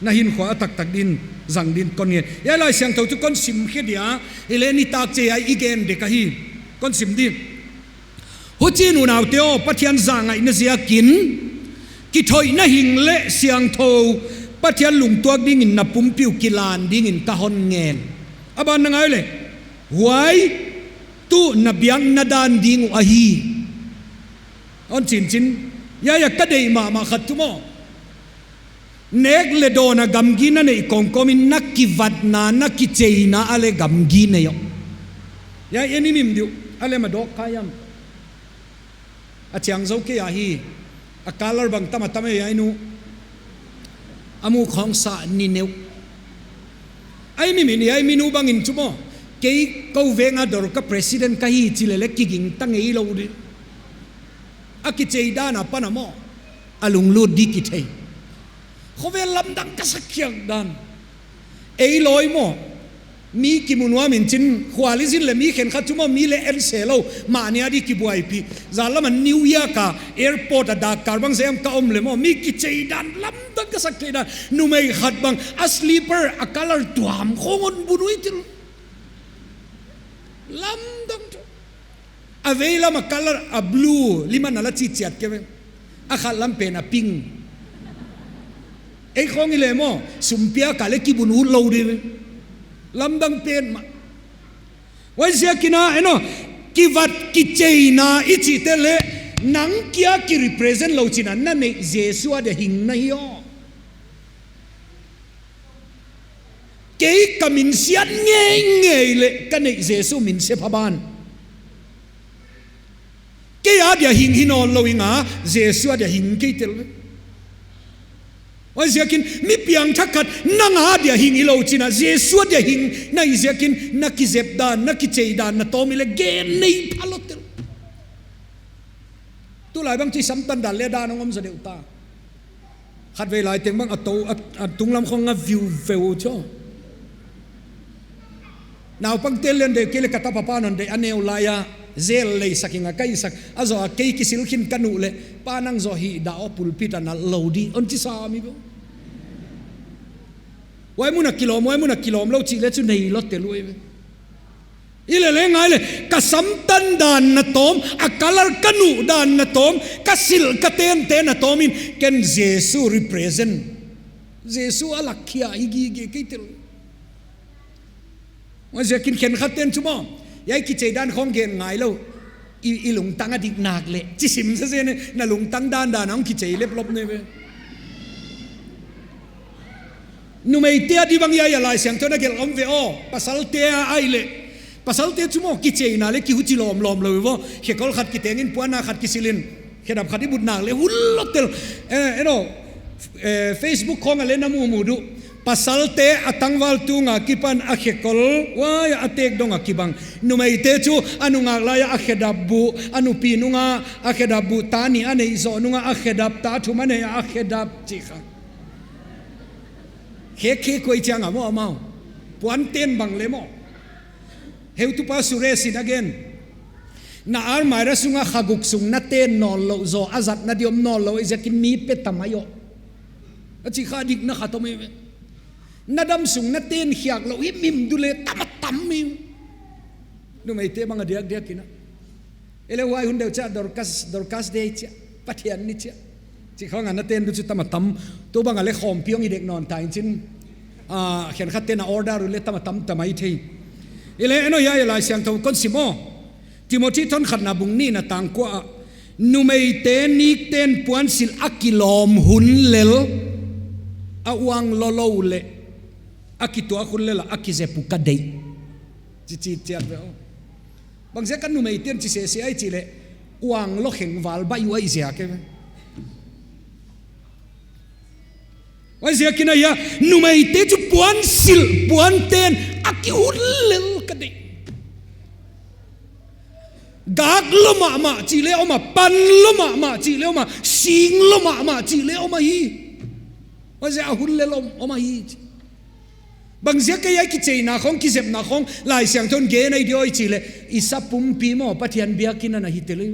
na hinkhua a taktak din zang din kon ngen. Hiai Laisiangthou chu kon sim khe dia, ei leh nitak chiah i gen dek ahi. Kon sim di. Huchiin unaute aw, Pathian zangaihna ziakin kithoihna hing leh siangthou, Pathian lungtuak dingin na pumpi uh kilan dingin ka hon ngen. A ban na ngai leh, huai tuh na biakna dan ding uh ahi. Hon chinchin, hiai a ka deih mahmah khat chu maw, nek leh dawn a gamgi na neih kawmkawmin na kivatna, na kicheina ah leh gamgi nei aw. Hiai en i mim di uh, a lem a dawk kha hiam? A chiang zou kei ahi. A color bang tam a tam ei, hiai nu. A muk khong sa ni neuh. Ei mi min, ei mi nu bangin chu maw, kei kou veng a Dorka president ka hi chi leh leh kiging ta ngei lou di. A kichei dan apan a maw, a lunglut di kithei. Khovel lamdang ka sak khiak dan. Ei lawi maw, mi kimu nuam in chin, khual i zin leh mi khenkhat chu maw, mi leh en se lou, mahni a di kibuaipih. Zan lam a New York a airport a dak kar bang zem ka om leh maw, mi kichei dan, lamdang ka sak thei dan. Numei khat bang, a slipper a color tuam khong hon bun uh i tel. Lamdang chu. A veilam a color a blue, lim a na la chi chiat kei ve. A khat lam pen a pink. Ei khong i leh maw, sum pia ka leh kibun ut lou di ve. Lamdang pen mah. Huaiziakin a, en aw, kivat kicheina i chihte leh, nang kia ki represent lou chin a, na neih Jesu a dia hing na hi aw. Kei ka min siat ngeingei leh ka neih Jesu min se pha ban. Kei a dia hing hi nawn lou ing a, Jesu a dia hing kei tel. Huaiziakin mi piangthak khat nang a dia hing hi lou chin a, Jesu a dia hing na hih ziakin na kizep dan, na kichei dan, na tawm i leh gen nei pha lou tel. Tulai bang chu i samtan dan leh dan hong om zaw deuh ta. Khatvei lai teng bang a tou, a, a tunglam khong a viu veu chu. Naupangte leh deuh kei leh ka tapa pa'n hon deih a, neu lai a, zel lei sak ing a, ka i sak. A zoh a kei kisil khin ka nuh leh, pa nang zoh hih dah aw, pulpit a nalh lou di, hon chi sa mi bo. Huai mun a kilawm, huai mun a kilawm lou chih leh chu nei lou tel uh ei ve. I leh leh ngai leh, ka samtan dan na tawm, a color ka nuh dan na tawm, ka silh ka tente na tawm in, ken Jesu represent. Jesu a lak khia hi gige kei tel. Huaiziakin khenkhat ten chu maw, hiai kichei dan khong gen ngai lou. I, i lungtang a dik nak leh, chi sim sa se ne, na lungtang dandan a hong kichei leplop ne ve. Numeite a di bang hiai a Laisiangthou a gelh om ve aw, pasalte a ai leh. Pasalte chu maw kicheina leh kihuchi lawmlawm lou ve aw. Khekol khat kiteng in, puannak khat kisil in, khedap khat i but nak leh hun lou tel. Eh, en aw, eh, Facebook khong a leh na mumu di uh. Pasalte a tangval tung a kipan a khekol, huai a tek dong a kibang. Numeite chu a nungak lai a khedap buh, a nupi nung a a khedap buh, ta nih a neih zoh nung a a khedap, ta thum a neih a khedap, chi kha. Khe khe koi chiang a maw amau. Puanten bang leh maw. Heutupa Suresh in a gen. Na almirah sung a kha guk sung na ten nawn lou zaw, a zatna di om nawn lou, ei ziakin mi pe ta mai aw. A chi kha dikna khat om ei ve. Na dam sung na ten khiak lou, himhim di leh tam a tam mi. Numeite bang a diakdiak in a. Ei leh huai hun deuh chiah Dorcas, Dorcas Day chiah, Pathian ni chiah. Chi khong a na ten di chu tam a tam, tu bang a leh khawmpi hong hi dek nawn ta in chin. Ah, khenkhat ten a order uh leh tam a tam ta mai thei. Hileh en aw, hiai Laisiangthou kon sim aw. Timothy thon khatna bung nihna tang kua ah, numeite nikten puansilh a kilawm hun lel, a uang lou lou leh, a kituak hun lel a kizep uh ka deih, chi chi chiat ve aw. Bangziak a numeiten chi sese ai chih leh, uang lou kheng val baih uh ahi ziak e. Huaiziakin a hia, numeite chu puansilh, puanten a kihun lel ka deih. Gak lou mahmah chih leh om a, pan lou mahmah chih leh om a, sing lou mahmah chih leh om ahi. Huaiziak a hun lel om, om ahi. Bangziak a hia kicheina khong, kizepna khong, Laisiangthou in gen ahi diam i chih leh, i sa pumpi maw, Pathian biakin ana hi tel e.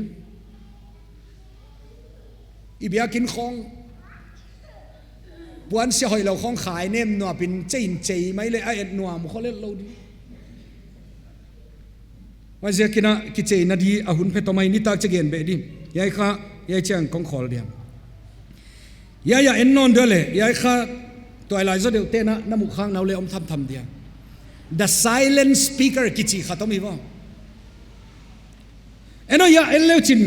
I biakin khong, puansilh hoihlou khong khai nem nuam in chei in chei mai leh a et nuam khollel lou di. Huaiziakin a kicheina di a hun phet om ahi, nitak chiang gen beh di. Hiai kha, hiai chiang kong khawl dia. Hiai a en nawn dia leh, hiai kha tuailai zaw deuh ten a na muh khak nau leh om thamtham dia. The silent speaker kichi khat om hi vo. En aw, hiai en leuchin,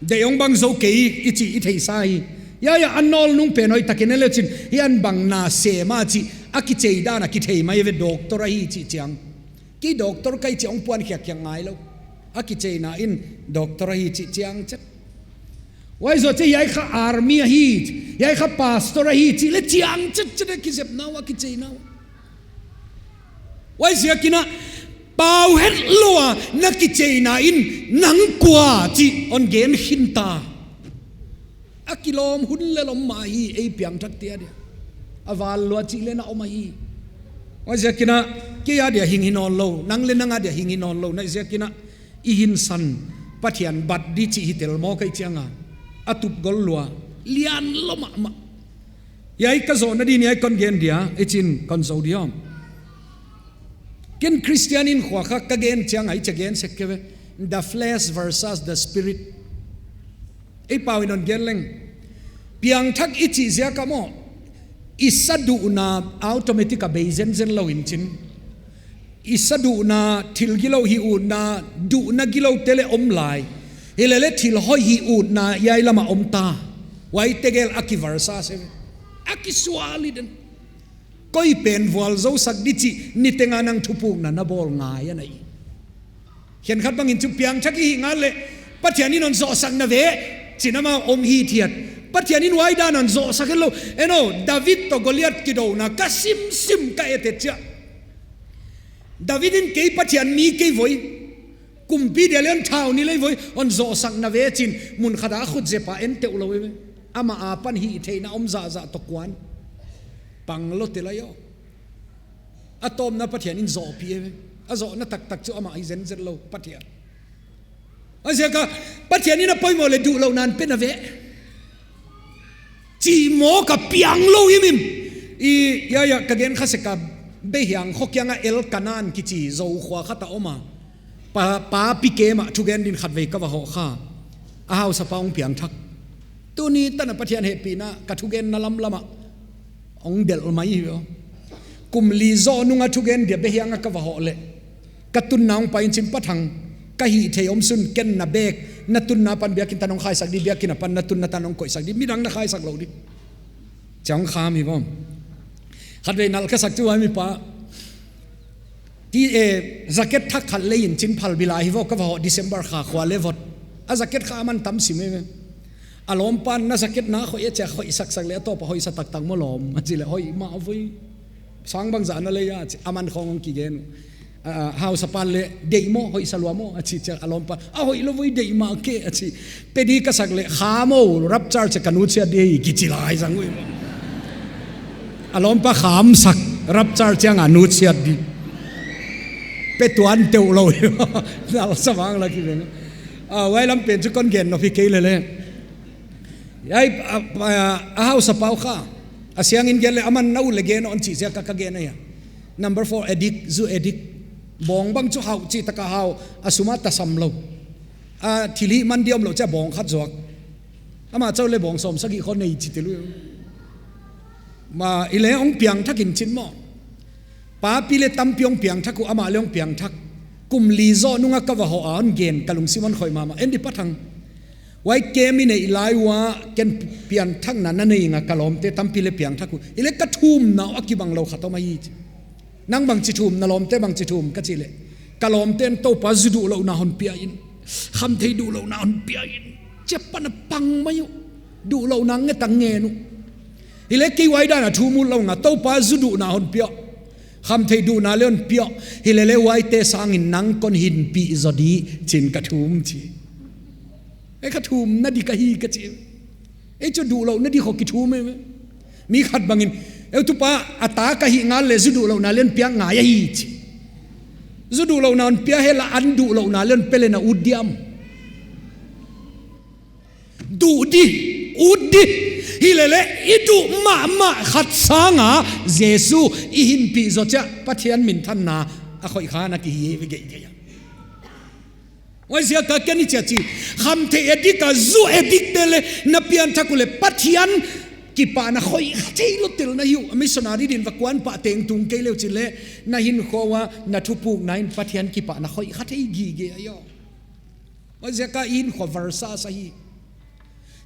deih hong bang zou kei i chih i theisa hi. Hiai a nawl nung pen hoihtakin en leuchin, hiai bang na sem a chih, a kichei dan a kithei mai ve, doctor ahi chih chiang. Kei doctor ka hi chih hong puan khiak khiak ngai lou. A kicheina in doctor ahi chih chiang chet. Huai zoh chiah hiai kha army ahi, hiai kha pastor ahi chih leh chiang chet chet a kizepna uh, a kicheina uh. Huaiziakin a, pau hetlou a na kicheina in nang kua chih hon gen khin ta. A kilawm hun lel om mah hi, ei piangthakte adia. A val lua chih leh na om ahi. Huaiziakin a, kei adia hing hi nawn lou, nang leh nang adia hing hi nawn lou, huaiziakin a, i hinsan, Pathian bat di chih hi tel maw kei chiang a. A tup gol lua, lian lou mahmah. Hiai ka zohna di ni hiai kon gen dia, i chin kon zou di om. Ken Christian in khua kha ka gen chiang a i cha gen sek ke ve. The flesh versus the spirit. Ei pau in hon gen leng. Piangthak i chih ziak a maw, i sa duhna automatic a bei zenzen lou in chin. I sa duhna thil gilou hih utna, duhna giloute leh om lai. Hileleh thil hoih hih utna hiai lam a om ta. Huai tegel a ki versus e ve. A kisual hi den. Koi pen vualzou sak di chih, niteng a nang thupukna na bawl ngai ana hi. Khenkhat bangin chu piangthak i hih ngal leh, Pathian in hon zohsak na ve, chin amah om hithiat. Pathian in huai dan hon zohsak hetlou. En aw, David toh Goliath kidouna ka simsim ka et et chiah. David in kei Pathian mi kei voi. Kumpi dia leh hon thau ni lei voi, hon zohsak na ve chin, mun khat a khut zep a en teuh lou e ve. Amah apan hihtheihna om zahzah toh kuan. Pang lou te lai aw. A tawpna Pathian in zohpih e ve. A zohna taktak chu amah hi zenzen lou Pathian. Huaiziak a, Pathian in a poimoh leh duhlouhna hon pe na ve. Chih maw ka piang lou himhim. I, hiai a ka gen kha sek a, Behiang kho kiang a Elkanan kichi Zou khua khat a om a. Pa, pa pi kem a thugen din khatvei ka va hoh kha. A hausapa hong piangthak. Tuni tan a Pathian hehpihna ka thugenna lamlam a hong delh mai hi ve aw. Kum li zoh nung a thugen dia Behiang a ka va hoh leh. Ka tunna hong pai in chin Pa Thang. Ka hihtheih omsun ken na bek. Na tunna apan biakin tan hong khaisak di, biakin apan na tunna tan hong koihsak di. Midang na khaisak lou di. Chiang kham hi ve aw. Khatvei nalh ka sak chu huai mi pa. Ti e, jacket thak khat lei in chin phalbi lai hi ve aw, ka va hoh December kha khua leh vot. A jacket kha aman tam sim e ve. A lawmpan na jacket na hoih e chia hoihsak sak leh a tawp a hoihsa taktak maw lawm. A chih leh hoih mah voi. Sang bangzah na lei a chih, aman khong hong kigen. A, a, hausapan leh deih maw, hoihsa lua maw, a chih chia a lawmpan. A hoih lou voi deih mah kei, a chih. Pe di ka sak leh, kham aw, rapture chia ka nutsiat di, kichi lai zang ui. A lawmpa khamsak, rapture chiang a nutsiat di. Pe tuan teuh lou. Nalh sa vang la ki ven. A, huai lam pen chu kon gen nop hi kei lele. Hiai, a, a, a hausapa uh kha. A siangin gen leh aman na ut leh gen hon chih ziak a ka gen ahi a. Number four, addict, zu addict. Bawng bang chu hau chih tak a hau, a sum a tasam lou. A thil hihman di omlou chia bawng khat zuak. Amah chauh leh bawng sawmsagih khong nei chi te lou. Ma, i leng hong piangthak in chin maw. Papi leh tampi hong piangthak uh, amah leng hong piangthak. Kum li zoh nung a ka va hoh a, hon gen ka lungsim hon khoih mahmah. En di Pa Thang. Huai camp i neih lai ua, ken pianthakna na nei ing a, ka lawmte tampi leng piangthak uh. Hileh ka thumna uh a kibang lou khat om ahi chi. Nang bangchi thum, na lawmte bangchi thum ka chih leh, ka lawmte'n Toupa zu duhlouhna hon pia in, khamtheih duhlouhna hon pia in, chia pan a pang mai uh, duhlouhna nge tang ngen uh. Hileh kei huai dan a thum utlou ing a, Toupa zu duhna hon pia, khamtheih duhna leng hon pia, hileleh huaite sangin nang kon hinpih zaw di chi'n ka thum chi. Ei, ka thumna di ka hi ka chi. Ei chu duhlouhna di khong kithum e. Mi khat bangin, eu tupa a ta ka hih ngal leh zu duhlouhna leng piak ngai ahi chi. Zu duhlouhna hon pia henla an duhlouhna leng pe leng na ut diam. Duh di, ut di. Hileleh i duh mahmah khat sanga Jesu i hinpih zaw chiah Pathian minthanna a khoih kha na ki hi ve geigei a. Huaiziak a ken i chia chi, khamtheih addict a, zu addict te leh na pianthak uleh Pathian kipahna khoih kha thei lou tel na hi uh. A missionary din va kuan pah teng tung kei leh uh chin leh, na hinkhua ua na thupukna in Pathian kipahna khoih kha thei gige ahi uh. Huaiziak a i hinkhua versa sa hi.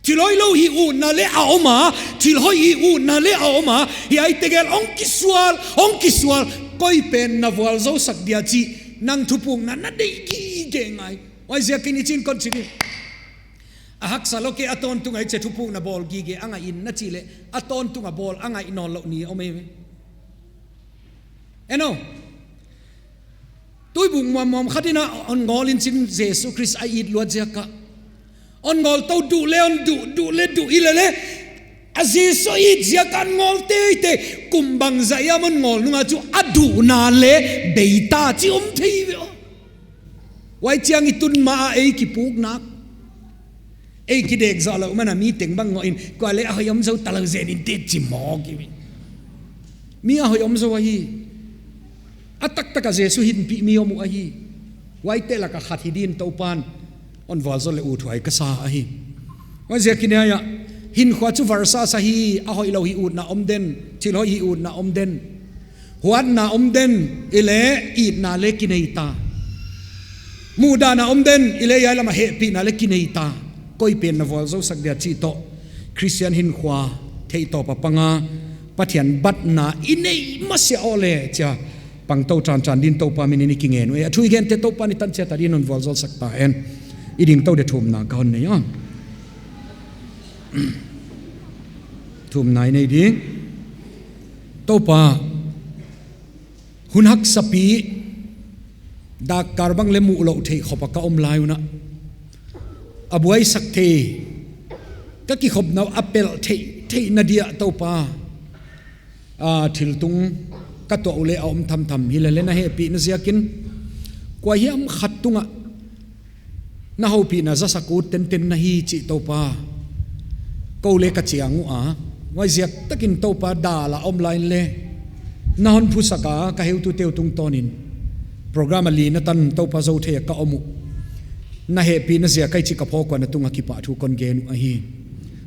Thil hoihlou hih utna leng a om a, thil hoih hih utna leng a om a, hiaite gel hong kisual, hong kisual, koi pen na vualzou sak dia chih, nang thupukna na deih gige ngai. Huaiziakin i chin kon chi di. A haksa lou kei a tawntung a i chia thupukna bawl gige a ngaih in na chih leh, a tawntung a bawl a ngaih nawnlouh ni om e. En aw. Tuibuk muammuam khat in a hon ngawl in chin Jesu Khrist a it luat ziak a. Hon ngawl tou duh leh hon duh, duh leh duh hileleh. A Jesu it ziak a hon ngawl teitei. Kum bangzah hiam hon ngawl nung a chu a duhna leng bei ta chi om thei ve aw. Huai chiang i tun ma a ei kipukna. Ei kidek zah lou man a mi teng bang ngoh in, kua leh a hoih om zou ta lou zen in te chi mawk i. Mi a hoih om zou ahi. A taktak a Jesu hinpih mi om uh ahi. Huaite lak a khat hi din Toupa'n hon vualzawl leh uthuai ka sa ahi. Huaiziakin hiai a, hinkhua chu versa sa hi, a hoihlou hih utna om den, thil hoih hih utna om den. Huatna om den, hileh itna leng kinei ta. Muhdahna om den, hileh hiai lam a hehpihna leng kinei ta. Koi pen na vualzou sak dia chih toh. Christian hinkhua, theih tawp a pang a, Pathian batna i neih masiah uleh chia. Pang tou tantante din Toupa min in i kingen uh. E, a thu i gente Toupa'n i tan chiat a din hon vualzawl sak ta hen. I ding tou di thumna ka hon nei a. Thumna i nei di. Toupa, hun haksa pi, dakkal bang leng muhlouh theih khop a ka om lai un a, a buaisak thei, ka kikhopna uh a pelh theih, theihna dia Toupa, a, thil tung ka tuah uleh a om thamtham hileleh na hehpihna ziakin, kua hiam khat tungah na houpihna zasak ut tenten na hi chih Toupa. Kou leng ka chiang ua. Huaiziak takin Toupa dal a om lai in leng. Na hon phusak a ka heutute uh tungtawnin. Program a lina tan Toupa zou thei a ka om uh. Na hehpihna ziak ahi chih ka phawk ua na tungah kipahthu kon gen uh ahi.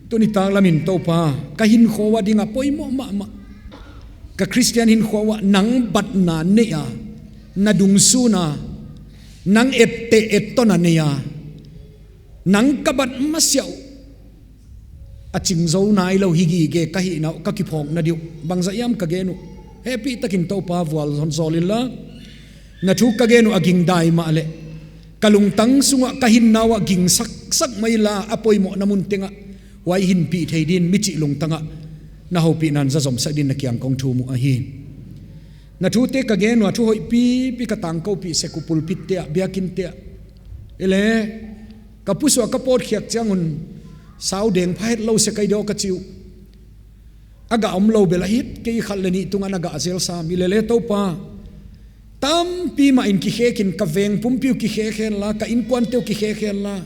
Tuni tak lamin Toupa ka hinkhua ua ding a poimoh mahmah. Ka Christian hinkhua ua nang batna nei a. Na dungzui a. Nang etteh etton a nei a. Nang ka bat masiah uh. A ching zou nailou hi gige ka hihna uh ka kiphawkna di uh. Bangzah hiam ka gen uh. Hehpih takin Toupa vualzawl in la. Na thu ka gen uh a gingdai mahleh. Ka lungtang sungah ka hinna uah gingsak sak mai la a poimohna mun tengah. Huai hinpih thei din michih lungtang ah. Na houpihna'n zazom sak din na kiang kong thum uh ahi. Na thute ka gen ua thu hoih pipi ka tangkoupih sek uh pulpit te ah, biakin te ah. Hileh, ka pusuah ka pawtkhiak chiang un, sau deng pha hetlou sek ahi diam ka chi uh. A gah omlou bel a hih, kei khat leh nih tungah na gah zel sam, hileleh Toupa. Tampi mah in kikhek in ka veng pumpi uh kikhek henla, ka innkuante uh kikhek henla.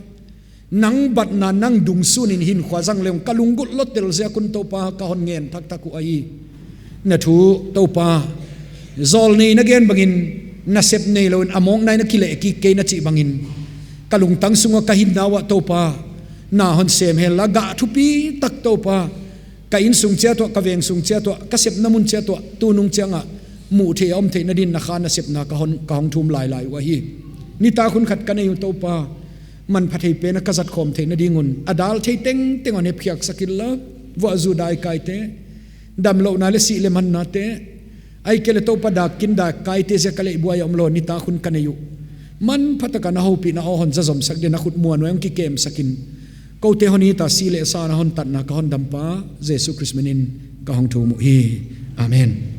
Nang batna nang dungzui in hinkhua zang leng ka lunggulh lou tel ziak un Toupa ka hon ngen thakthak uh ahi. Na thu Toupa. Zawlnei na gen bangin nasep neilou in a mawk nai na kileh kik kei na chih bangin. Ka lungtang sungah ka hinna uah Toupa. Na hon sem henla gah thupitak Toupa. Ka innsung chiat uah, ka vengsung chiat uah, ka sepna mun chiat uah, tunung chiang ah muh theih a om theihna din na kha nasepna ka hon, ka hong thum lailai uh ahi. Nitak hun khat ka nei uh Toupa, manpha thei pen a ka zat khawm theihna ding un, a dal thei tengteng hon hepkhiaksak inla, vuah zu daikaite, damlouhna leh sih leh mannate, ahihkeileh Toupa dak kin dak kaite ziak a leh buai a omlou nitak hun ka nei uh. Manpha tak a na houpihna aw hon zazomsak dia na khut muanhuai hong kikemsak in. Koute hon it a si leh sa a hon tatna ka Hondampa Jesu Khrist min in ka hong thum uhi. Amen.